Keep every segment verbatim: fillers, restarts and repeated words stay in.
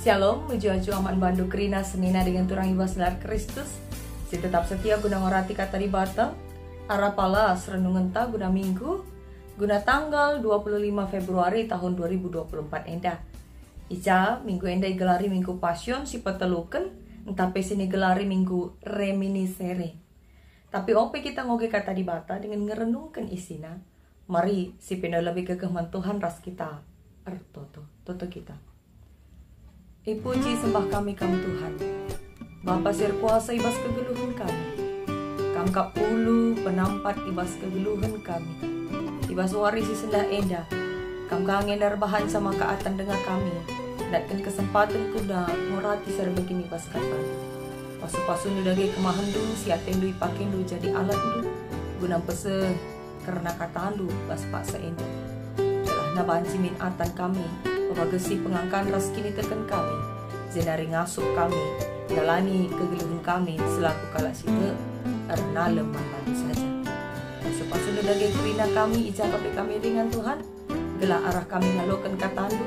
Shalom, mejuah-juah man bandu kerina senina ringan turang i bas gelar Kristus, si tetap setia guna ngorati Kata Dibata. Arah pala renungenta guna Minggu, guna tanggal dua puluh lima Februari tahun dua ribu dua puluh empat enda. I ja minggu enda igelari Minggu Pasion si peteluken, ntah pe si nigelari Minggu Reminiscere. Tapi ope kita ngoge Kata Dibata dingen ngerenungken isina, mari sipindo lebih gegeh man Tuhan ras kita ertoto. Toto kita. Ipuji sembah kami Kam Tuhan, Bapa si erkuasa i bas kegeluhen kami. Kam kap ulu penampat i bas kegeluhen kami. I bas wari si sendah enda, Kam ka nge erbahanca maka atan denga kami, ndatken kesempaten guna ngorati si erbegindu i bas KataNdu. Pasu-pasuNdu dage kemahenNdu, si ateNdu ipakeNdu jadi alatNdu, guna mpeseh kerna KataNdu bas paksa enda. Gelahna banci min atan kami, pepagesi pengangkan ras kiniteken kami, jenari ngasup kami ndalani kegeluhen kami selaku kalak si tek ernalem man bandu saja. Pasu-pasuNdu dage kerina kami i ja pe kami ringan Tuhan, gelah arah kami ngaloken KataNdu,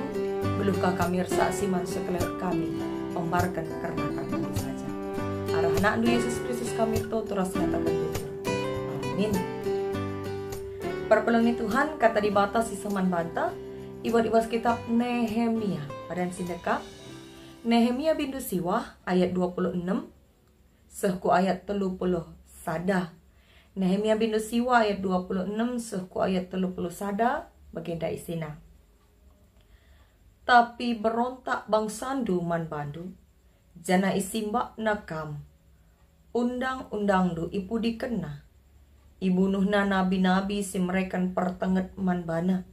beluhkah kami ersaksi man sekelewet kami, pembarken kerna KataNdu saja. Arah AnakNdu Yesus Kristus kami ertoto ras ngataken bujur. Amin. Perpulungen Tuhan, Kata Dibata si seh man banta, ibuat i bas kitab Nehemia, padan si ndekah. Nehemia bindu siwah ayat dua puluh enem seh ku ayat telu puluh sada. Nehemia bindu siwah ayat dua puluh enem seh ku ayat telu puluh sada, bagenda isina. Tapi berontak bangsandu man bandu, janah isimbakna kam undang-undangndu ipudikenna. Ibunuhna nabi-nabi si mereken pertenget man bana,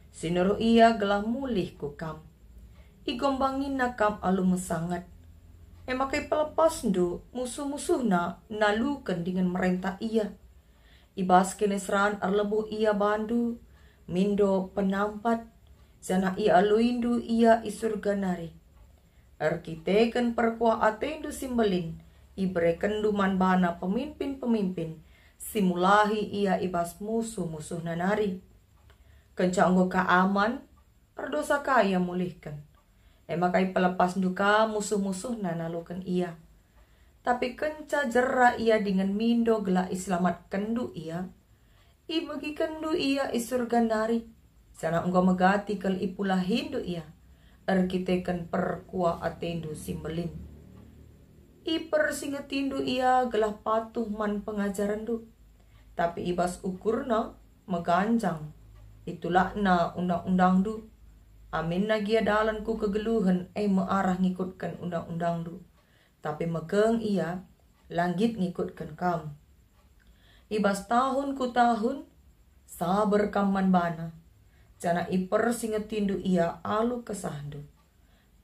si nuruh ia gelah mulih ku kam. Igombanginna kam alu mesangat. E maka ipelepasndu musuh-musuhna naluken dingen merentah ia. I bas kiniseran erlebuh ia bandu, mindo penampat, janah ialuindu ia i Surga nari. Erkiteken perkuah atendu si mbelin, iberekenndu man bana pemimpin-pemimpin, si mulahi ia i bas musuh-musuhna nari. Kenca enggo ka aman, erdosa ka ia mulihken. E maka ipelepasndu ka musuh-musuhna naluken ia. Tapi kenca jera ia dingen mindo gelah iselamatkenndu ia, ibegikenndu ia i Surga nari, janah enggo megati kal ipulahindu ia, erkiteken perkuah atendu si mbelin. Ipersingetindu ia gelah patuh man pengajarenndu, tapi i bas ukurna meganjang, itulakna undang-undangndu. Aminna gia dalan ku kegeluhen, e me arah ngikutken undang-undangndu. Tapi mekeng ia, la nggit ngikutken kam. I bas tahun ku tahun, saber kam man bana, janah ipersingetindu ia alu kesahndu.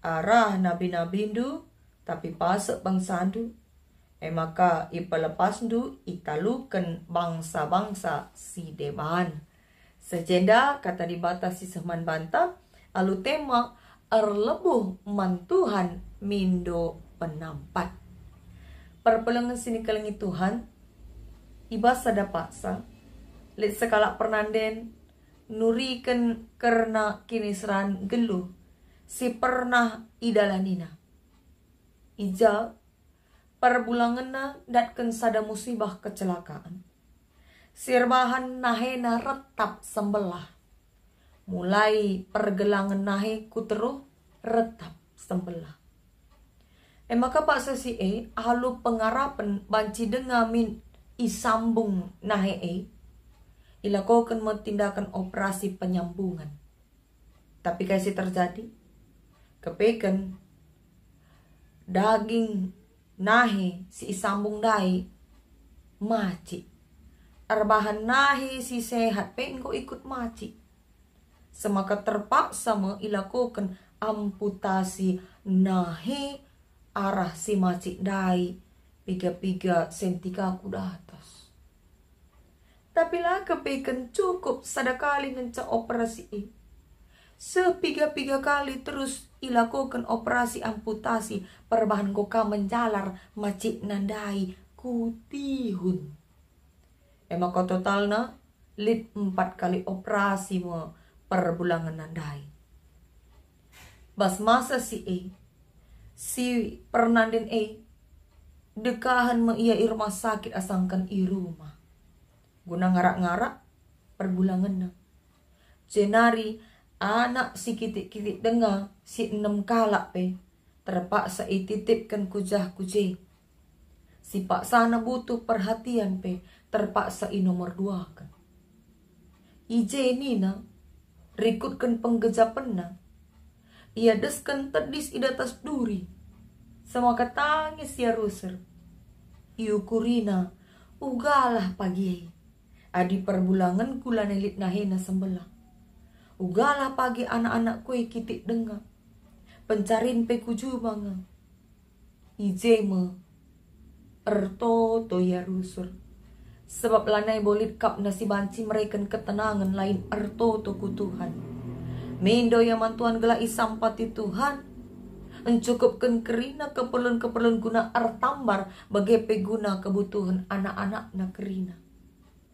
Arah nabi-nabindu, tapi pasek bangsandu, e maka ipelepasndu italuken bangsa-bangsa si deban. Seh jenda Kata Dibata si seh man banta alu tema erlebuh man Tuhan mindo penampat. Perpulungen si nikelengi Tuhan, i bas sada paksa, lit sekalak pernanden nuriken kerna kiniseran geluh si pernah idalanina. I ja, perbulangenna ndatken sada musibah kecelakaan. Si erbahan nahena retap sembelah. Mulai pergelangen nahe ku teruh retap sembelah. E maka paksa si e alu pengarapen banci denga min isambung nahe e, ilakoken me tindaken operasi penyambungan. Tapi kai si terjadi? Kepeken daging nahe si isambung ndai macik. Erbahan nahe si sehat pe enggo ikut macik. Semaka terpaksa me ilakoken amputasi nahe arah si macik ndai piga-piga senti ka ku datas. Tapi la kepeken cukup sada kali ngenca operasi e. Seh piga-piga kali terus ilakoken operasi amputasi perbahan enggo ka menjalar macikna ndai ku tihun. E maka totalna lit empat kali operasi me perbulangenna ndai. Bas masa si e, Si pernanden e dekahen me ia i rumah sakit asangken i rumah, guna ngarak-ngarak perbulangenna. Jenari anak si kitik-kitik denga si enem kalak pe terpaksa ititipken ku jah ku je. Si paksana butuh perhatian pe terpaksa inomor duaken. I je nina, rikutken penggejapenna, ia desken tedis i datas duri, semaka tangis ia rusur. Iukurina, "Ugalah pagi e, adi perbulangenku lanai lit nahena sembelah. Ugalah pagi anak-anakku e kitik denga. Pencarin pe ku juma nge." I je me ertoto ia rusur, sabap lanai bo lit kap na si banci mereken ketenangen lain ertoto ku Tuhan. Mindo ia man Tuhan gelah isampati Tuhan, encukupken kerina keperlun-keperlun guna ertambar, bage pe guna kebutuhen anak-anakna kerina.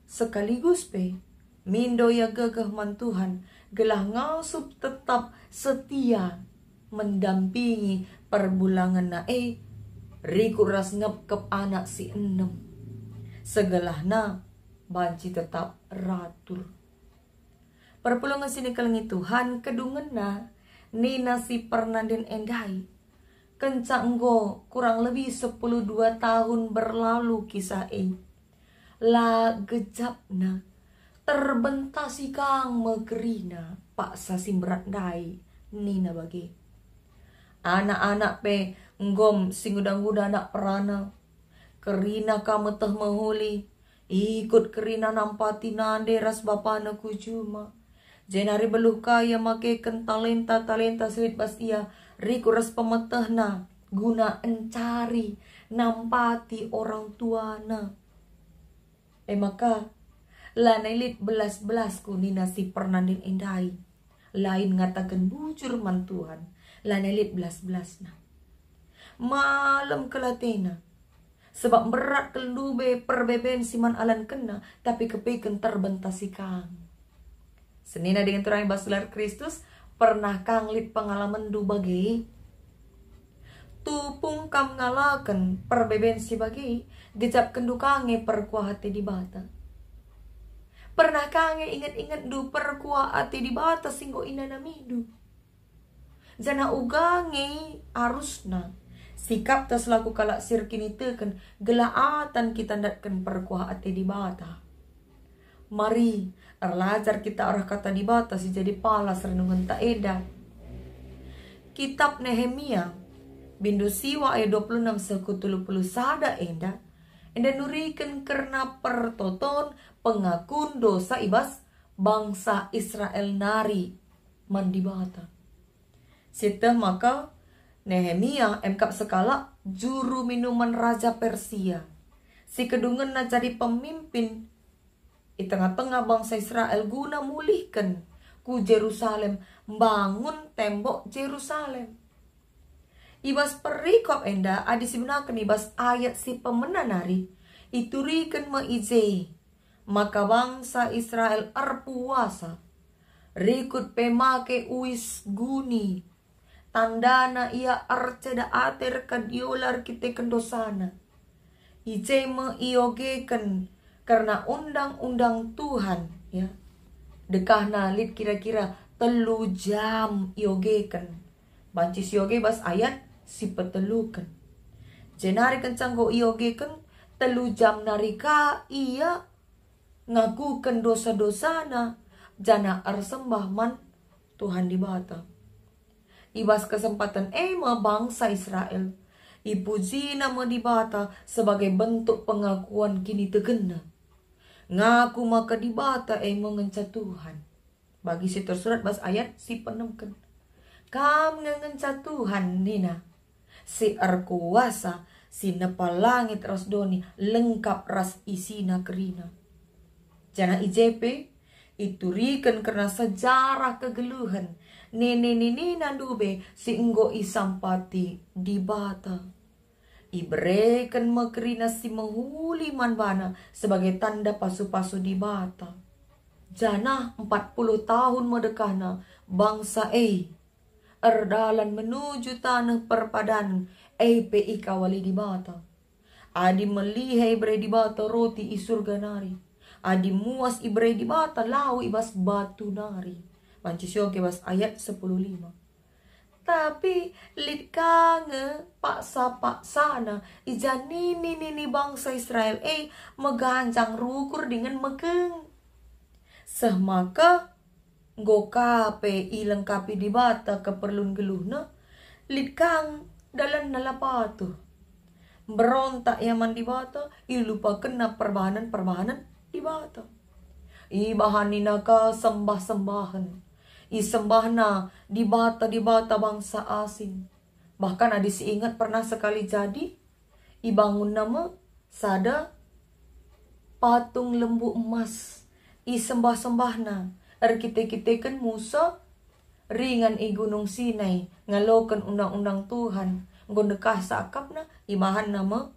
Sekaligus pe, mindo ia gegeh man Tuhan gelah ngasup tetap setia mendampingi perbulangenna e, rikut ras ngepkep anak si enem, segelahna banci tetap ratur. Perpulungen si nikelengi Tuhan, kedungenna nina si pernanden e ndai, kenca enggo kurang lebih sepuluh dua tahun berlalu kisah e. La gejapna, terbentasi kang me kerina paksa si mberat ndai, nina bage. Anak-anak pe nggom si nguda-nguda anak perana. Kerina ka meteh mehuli, ikut kerina nampati nande ras bapana ku juma. Jenari beluh ka ia makeken talenta-talenta si lit bas ia, rikut ras pemetehna, guna encari, nampati orang tuana. E maka, lanai lit belas-belasku nina si pernanden e ndai. Lain ngataken bujur man Tuhan, lanai lit belas-belasna. Malem kal atena, sebab mberat kal ndube perbeben si man alankenna, tapi kepeken terbentasi kang. Senina dingen turang i bas gelar Kristus, pernah kang lit pengalamenndu bage? Tupung kam ngalaken perbeben si bage, gejapkenndu ka nge perkuah ate Dibata. Pernah ka nge inget-ingetndu perkuah ate Dibata si enggo inanamindu? Janah uga nge arusna sikapta selaku kalak si erkiniteken gelah atan kita ndatken perkuah ate Dibata. Mari erlajar kita arah Kata Dibata si jadi palas renungenta enda. Kitap Nehemia, bindu siwa ayat dua puluh enam seh ku telu puluh sada enda, enda nuriken kerna pertoton pengakun dosa i bas bangsa Israel nari man Dibata. Sieteh maka Nehemia emkap sekalak juru minuman Raja Persia, si kedungenna jadi pemimpin i tengah-tengah bangsa Israel guna mulihken ku Jerusalem, mbangun tembok Jerusalem. I bas perikop enda, adi sibenaken i bas ayat si pemena nari, ituriken me i je maka bangsa Israel erpuasa, rikut pe make uis guni. Tandana ia erceda ate erkadiola erkiteken dosana. I je me iogeken kerna undang-undang Tuhan, ya. Dekahna lit kira-kira telu jam iogeken. Banci sioge bas ayat si peteluken. Jenari kenca enggo iogeken, telu jam nari ka ia ngakuken dosa-dosana, janah ersembah man Tuhan Dibata. I bas kesempaten e me bangsa Israel ipujina me Dibata sebagai bentuk pengakuan kinitekenna. Ngaku maka Dibata e me ngenca Tuhan. Bagi si tersurat bas ayat si penemken, "Kam nge ngenca Tuhan," nina, "si erkuasa, si nepa langit ras doni, lengkap ras isina kerina." Janah i je pe ituriken kerna sejarah kegeluhen nene-nenena ndube si enggo isampati Dibata. Ibereken me kerina si mehuli man bana sebagai tanda pasu-pasu Dibata. Janah empat puluh tahun me dekahna bangsa e erdalan menuju taneh perpadanen, e pe ikawali Dibata. Adi melihe ibere Dibata roti i Surga nari, adi muas ibere Dibata lau i bas batu nari. Banci sioge bas ayat sepuluh lima. Tapi lit ka nge paksa-paksana, i ja nini-nini bangsa Israel e meganjang rukur dingen mekeng. Seh maka enggo ka pe ilengkapi Dibata keperlun geluhna, lit ka nge dalanna la patuh. Mberontak ia man Dibata, ilupakenna perbahanen-perbahanen Dibata. Ibahanina ka sembah-sembahen. Isembahna dibata-dibata bangsa asing. Bahkan adi si inget pernah sekali jadi, ibangunna me sada patung lembu emas. Isembah-sembahna, erkite-kiteken Musa ringan i Gunung Sinai ngaloken undang-undang Tuhan, enggo ndekahsa akapna, ibahanna me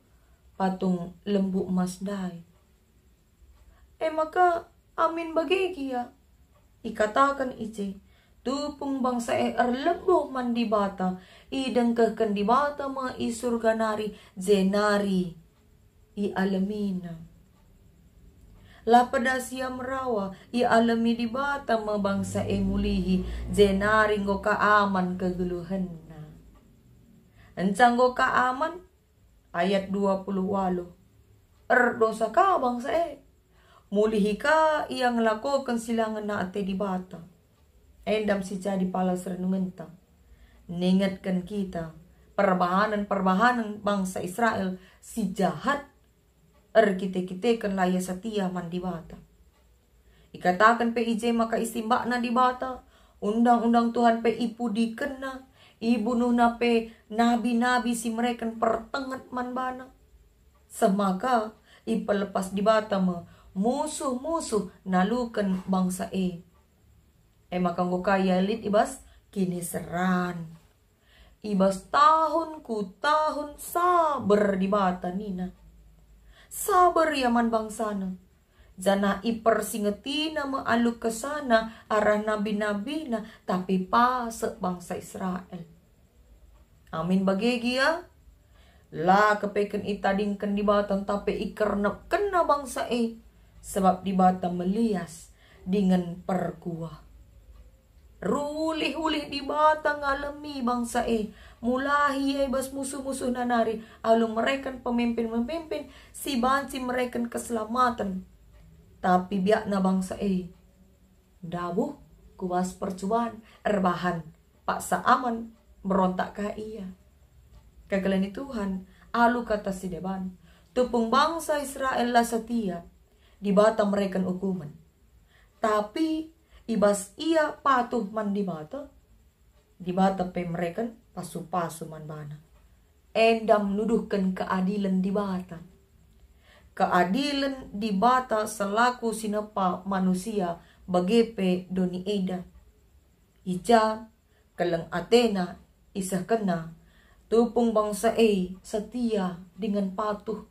patung lembu emas ndai. E maka amin bage gia. Ikataken i je, tupung bangsa e erlebuh man Dibata, idengkehken Dibata me i Surga nari, jenari ialemina. La pedas ia merawa, ialemi Dibata me bangsa e mulihi, jenari enggo ka aman kegeluhenna. Enca enggo ka aman, ayat dua puluh waluh, erdosa ka bangsa e. Mulihi ka ia ngelakoken si la ngena ate Dibata. Enda me si jadi palas renungenta. Ningetken kita perbahanen-perbahanen bangsa Israel si jahat, erkite-kiteken la ia setia man Dibata. Ikataken pe i je maka isimbakna Dibata, undang-undang Tuhan pe ipudikenna, ibunuhna pe nabi-nabi si mereken pertenget man bana. Seh maka ipelepas Dibata me musuh-musuh naluken bangsa e. E maka enggo ka ia lit i bas kiniseran. I bas tahun ku tahun saber Dibata nina. Saber ia man bangsana. Janah ipersingetina me alu kesana arah nabi-nabina, tapi pasek bangsa Israel. Amin bage gia, la kepeken itadingken Dibata ntah pe ikernepkenna bangsa e, sabap Dibata melias dingen perkuah. Rulih-ulih Dibata ngalemi bangsa e, mulahi ia i bas musuh-musuhna nari alu mereken pemimpin-pemimpin si banci mereken keselamaten. Tapi biakna bangsa e ndabuh ku bas percuban erbahan paksa aman, mberontak ka ia. Kekelengi Tuhan, alu kata si deban, tupung bangsa Israel la setia, Dibata mereken ukumen. Tapi i bas ia patuh man Dibata, Dibata pe mereken pasu-pasu man bana. Enda me nuduhken keadilen Dibata. Keadilen Dibata selaku si nepa manusia bage pe doni enda. I ja keleng atena isehkenna, tupung bangsa e setia dingen patuh.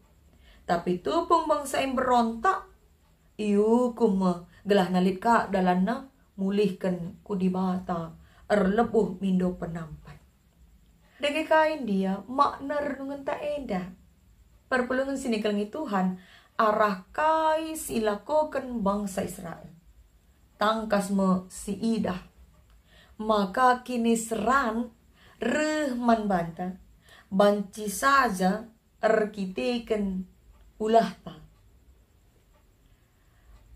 Tapi tupung bangsa e mberontak, iukum me, gelah na lit ka dalanna mulihken ku Dibata, erlebuh mindo penampat. Dage kai ndia makna renungenta enda? Perpulungen si nikelengi Tuhan, arah kai si ilakoken bangsa Israel? Tangkas me siidah maka kiniseran reh man banta banci saja erkiteken ulahta.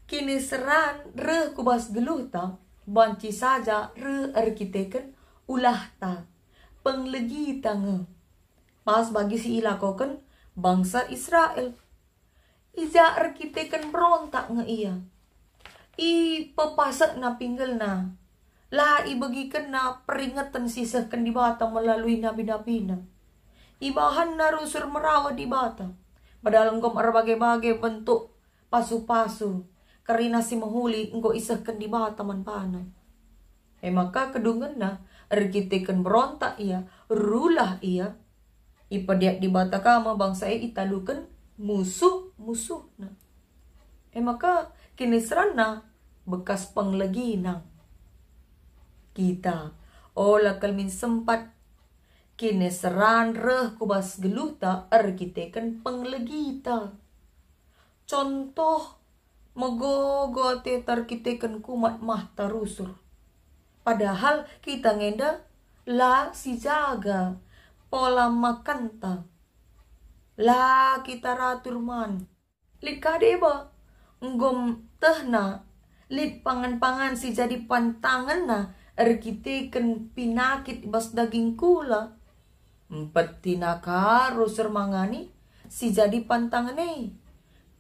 Kiniseran reh ku bas geluhta banci saja reh erkiteken ulahta, penglegita nge. Pas bagi si ilakoken bangsa Israel. I ja erkiteken berontak nge ia. Ipepasekna pinggelna. La ibegikenna peringeten si isehken Dibata melalui nabi-nabina. Ibahanna rusur merawa Dibata, padahal enggo me erbage-bage bentuk pasu-pasu, kerina si mehuli enggo isehken Dibata man bana. E maka kedungenna, erkiteken berontak ia, rulah ia, ipediat Dibata ka me bangsa e italuken musuh-musuhna. E maka kiniseranna bekas penglegina. Kita Ola kal min sempat kiniseran reh ku bas geluhta erkiteken penglegita. Contoh, megogo ateta erkiteken kumat mahta rusur. Padahal kita ngenda la sijaga pola makanta. La kita ratur man. Lit ka deba, enggo tehna, lit pangan-pangan si jadi pantangenna erkiteken pinakit i bas daging kula. Mpetina ka rusur mangani si jadi pantangen e.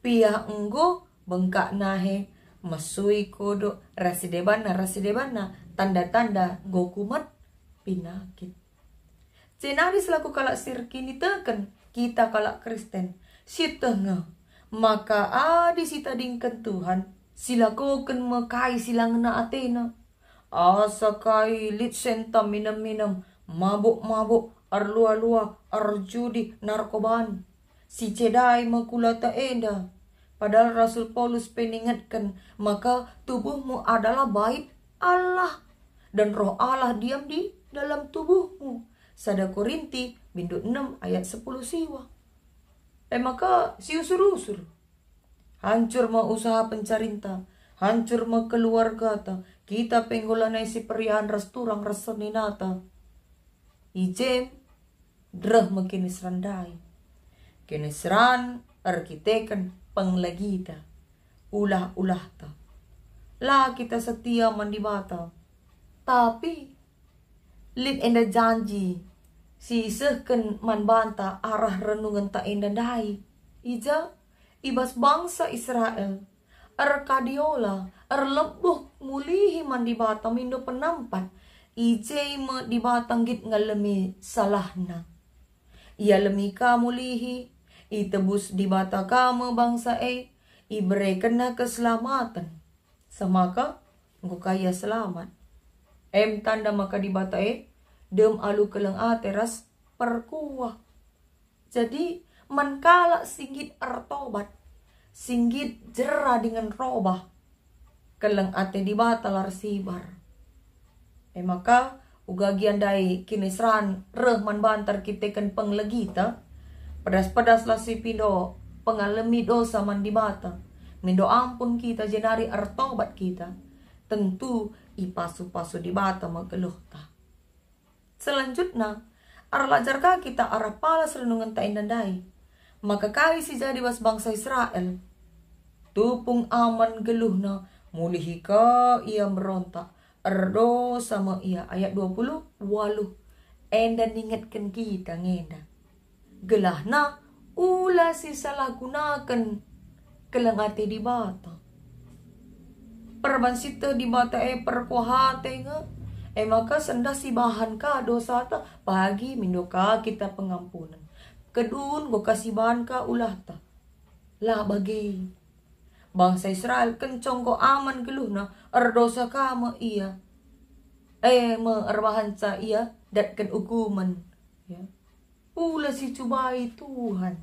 Piah enggo bengkak nahe, mesui kodok, ras si debanna, ras si debanna, tanda-tanda enggo kumat pinakit. Jenari selaku kalak si erkiniteken, kita kalak Kristen, sieteh nge maka adi sitadingken Tuhan, silakoken me kai si la ngena atena. Asa kai lit senta minem-minem, mabuk-mabuk, erlua-lua, erjudi, narkoban. Si cedai me kulata enda. Padahal Rasul Paulus pe ningetken maka tubuhmu adalah bait Allah, dan Roh Allah diam di dalam tubuhmu. Sada Korinti bindu enem ayat sepuluh siwa. E maka siusur-usur. Hancur me usaha pencarinta, hancur me keluargata, kita pe enggo lanai si periahen ras turang ras seninata. I jem, reh me kiniseran ndai. Kiniseran erkiteken penglegita, ulah-ulahta. La kita setia man Dibata. Tapi lit enda janji si isehken man banta arah renungenta enda ndai. I ja, i bas bangsa Israel, erkadiola, erlebuh mulihi man Dibata mindo penampat, i je me Dibata nggit ngalemi salahna. Ialemi ka mulihi, itebus Dibata ka me bangsa e, iberekenNa keselamaten. Semaka enggo ka ia selamat. Em tanda maka Dibata e dem alu keleng ate ras perkuah. Jadi, man kalak si nggit ertobat, si nggit jera dingen robah, keleng ate Dibata la ersibar. E maka, uga gia ndai kiniseran reh man banta erkiteken penglegita, pedas-pedaslah sipindo pengalemi dosa man Dibata, mindo ampun kita jenari ertobat kita, tentu ipasu-pasu Dibata me geluhta. Selanjutna, erlajar ka kita arah palas renungenta enda ndai. Maka kai si jadi bas bangsa Israel? Tupung aman geluhna, mulihi ka ia mberontak, erdosa me ia. Ayat dua puluh waluh enda ningetken kita ngenda. Gelahna ula sisalahgunaken keleng ate Dibata. Perban sieteh Dibata e perkuah ate nge, e maka sendah sibahan ka dosata, pagi mindo ka kita pengampunen. Kedun enggo ka sibahan ka ulahta. La bage. Bangsa Israel kenca enggo aman geluhna, erdosa ka me ia. E me erbahanca ia datken ukumen. Ya. Ula sicubai Tuhan.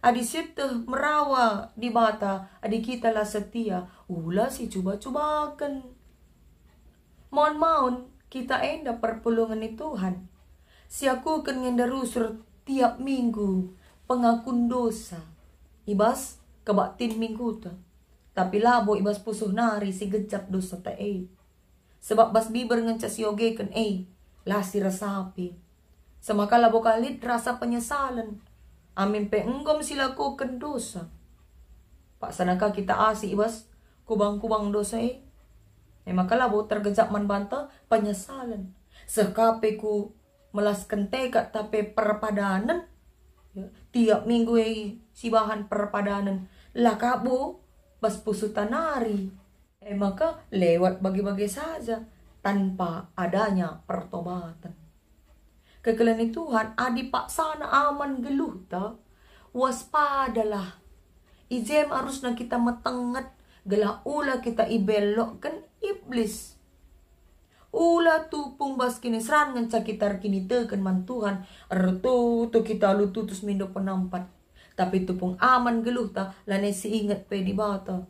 Adi sieteh merawa Dibata, adi kita la setia, ula sicuba-cubaken. Maun-maun kita enda perpulungen ni Tuhan. Siakuken ngenda rusur tiap minggu pengakun dosa i bas kebaktin mingguta. Tapi labo i bas pusuh nari si gejap dosata e. Sebab bas biber ngenca siogeken e, la siresapi. Semaka labo ka lit rasa penyesalen, amin pe enggo me silakoken dosa. Paksana ka kita asik i bas kubang-kubang dosa e. E maka labo tergejap man banta penyesalen. Seh ka pe ku melasken tekad tape perpadanen. Ya, tiap minggu e sibahan perpadanen. La ka bo bas pusuhta nari. E maka lewat bage-bage saja, tanpa adanya pertobaten. Kekelengen Tuhan, adi paksana aman geluhta, waspadalah. I jem arusna kita metenget, gelah ula kita ibellokken Iblis. Ula tupung bas kiniseran ngenca kita erkiniteken man Tuhan, ertoto kita alu tutus mindo penampat. Tapi tupung aman geluhta, lanai siinget pe Dibata.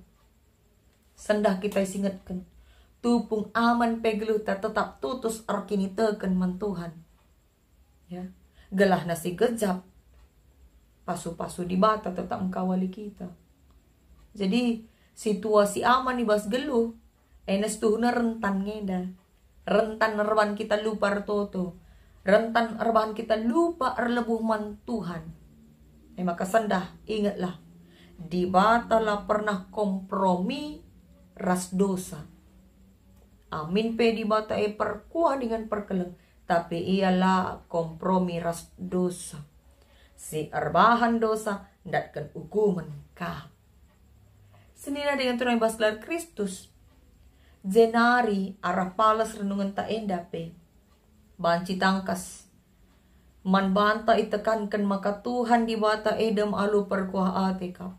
Sendah kita isingetken, tupung aman pe geluhta tetap tutus erkiniteken man Tuhan. Ya, gelahna si gejap, pasu-pasu Dibata tetap engkawali kita. Jadi, situasi aman i bas geluh, ena situhuna rentan ngenda. Rentan erban kita lupa ertoto. Rentan erban kita lupa erlebuh man Tuhan. E maka sendah, ingetlah, Dibata la pernah kompromi ras dosa. Amin pe Dibata e perkuah dingen perkeleng, tapi Ia la kompromi ras dosa. Si erbahan dosa ndatken ukumen kap. Senina dengan turang i bas gelar Kristus. Jenari arah pales renungenta enda pe banci tangkas. Man banta itekanken maka Tuhan Dibata e dem alu perkuah ate kap.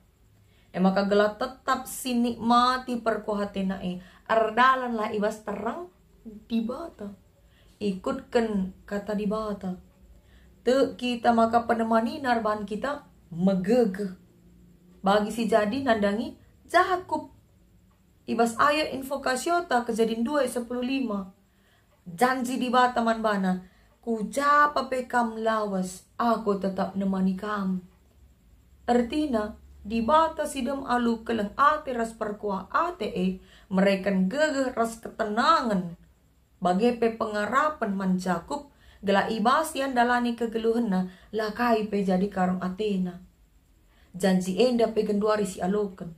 E maka gelah tetap sinikmati perkuah ateNa e, erdalanlah i bas terang Dibata. Ikutken kata Dibata. Tek kita maka penemaniNa erbahan kita megegeh. Bagi si jadi nandangi Jakup. I bas ayat invokasiota Kejadin dua ayat sepuluh lima. Janji Dibata man bana, "Ku ja pe kam lawes, Aku tetap nemani kam." Ertina, Dibata si dem alu keleng ate ras perkuah ate e mereken gegeh ras ketenangen, bage pe pengarapen man Jakup, gelah i bas ia ndalani kegeluhenna, la kai pe jadi karung atena. Janji enda pe genduari sialoken.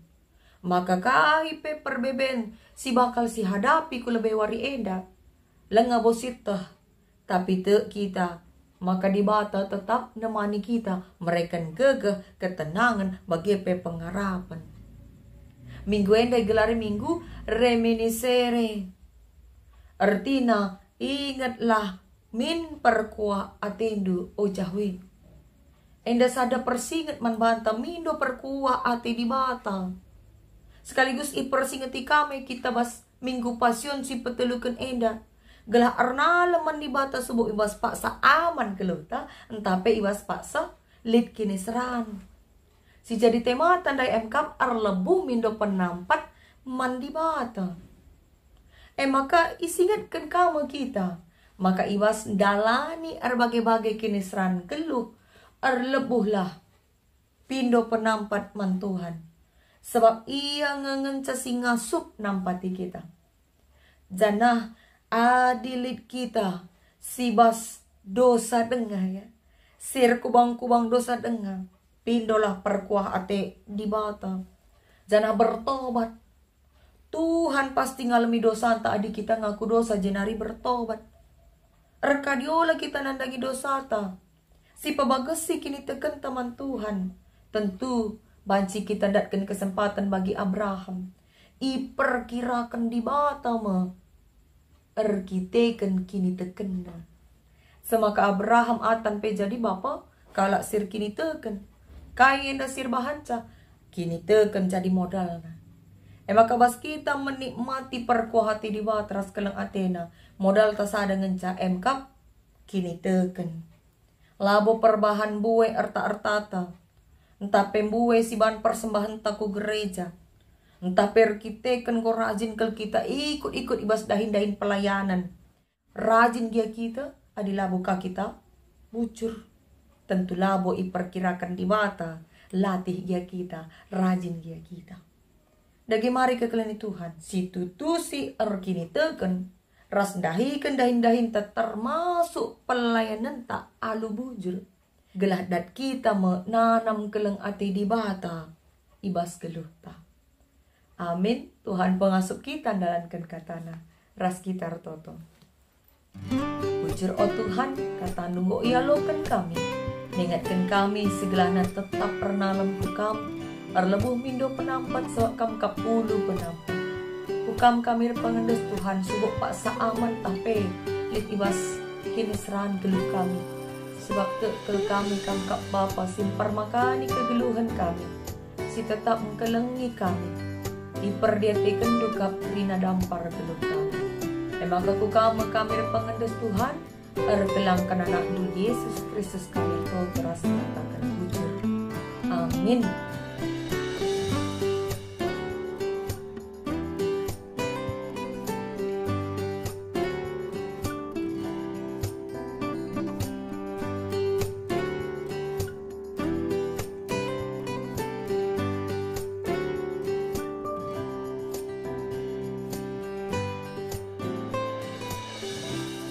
Maka kai pe perbeben si bakal sihadapi ku lebe wari enda, langa bo sieteh, tapi tek kita maka Dibata tetap nemani kita, mereken gegeh, ketenangen, bage pe pengarapen. Minggu enda igelari Minggu Reminiscere. Ertina, ingetlah min perkuah atendu, o Jahwe. Enda sada persinget man banta mindo perkuah ate Dibata. Sekaligus ipersingeti kami kita bas Minggu Pasion si peteluken enda, gelah ernalem man Dibata subuk i bas paksa aman geluhta, ntah pe i bas paksa lit kiniseran. Si jadi temata ndai emkap erlebuh mindo penampat man Dibata. E maka isingetken ka me kita, maka i bas ndalani erbage-bage kiniseran geluh, erlebuhlah pindo penampat man Tuhan, sabap Ia nge ngenca si ngasup nampati kita. Janah adi lit kita si bas dosa denga, ya, si erkubang-kubang dosa denga, pindolah perkuah ate Dibata, janah bertobat. Tuhan pasti ngalemi dosanta adi kita ngaku dosa jenari bertobat. Erkadiola kita nandangi dosata, si pebagesi kinitekenta man Tuhan. Tentu banci kita ndatken kesempaten bagi Abraham. Iperkiraken Dibata me erkiteken kinitekenna. Semaka Abraham atan pe jadi bapa kalak si erkiniteken. Kai enda si erbahanca? Kiniteken jadi modalna. E maka bas kita menikmati perkuah ate Dibata ras keleng atena, modalta sada ngenca emkap kiniteken. Labo perbahan mbue erta-ertata, ntah pe mbue si bahan persembahenta ku gereja, ntah pe erkiteken enggo rajin kal kita ikut-ikut i bas dahin-dahin pelayanan. Rajin gia kita adi labo ka kita bujur. Tentu labo iperkiraken Dibata, latih gia kita, rajin gia kita. Dage mari kekelengen Tuhan, si tutusi erkiniteken ras ndahiken dahin-dahinta termasuk pelayanenta alu bujur, gelah dat kita me nanam keleng ate Dibata i bas geluhta. Amin. Tuhan pengasup kita ndalanken kataNa, ras kita ertoto. Bujur, o Tuhan, kataNdu enggo ialoken kami, ningetken kami segelahna tetap ernalem ku Kam, erlebuh mindo penampat sebab Kam kap ulu penampat. Ku Kam kami erpengendes, Tuhan, subuk paksa aman tah pe lit i bas kiniseran geluh kami, sebab tek kal kami Kam kap Bapa si mpermakani kegeluhen kami, si tetap engkelengi kami. IperdiatekenNdu kap kerina dampar geluh kami. E maka ku Kam me kami erpengendes, Tuhan, erkelangken AnakNdu Jesus Kristus kami ertoto ras ngataken bujur. Amin.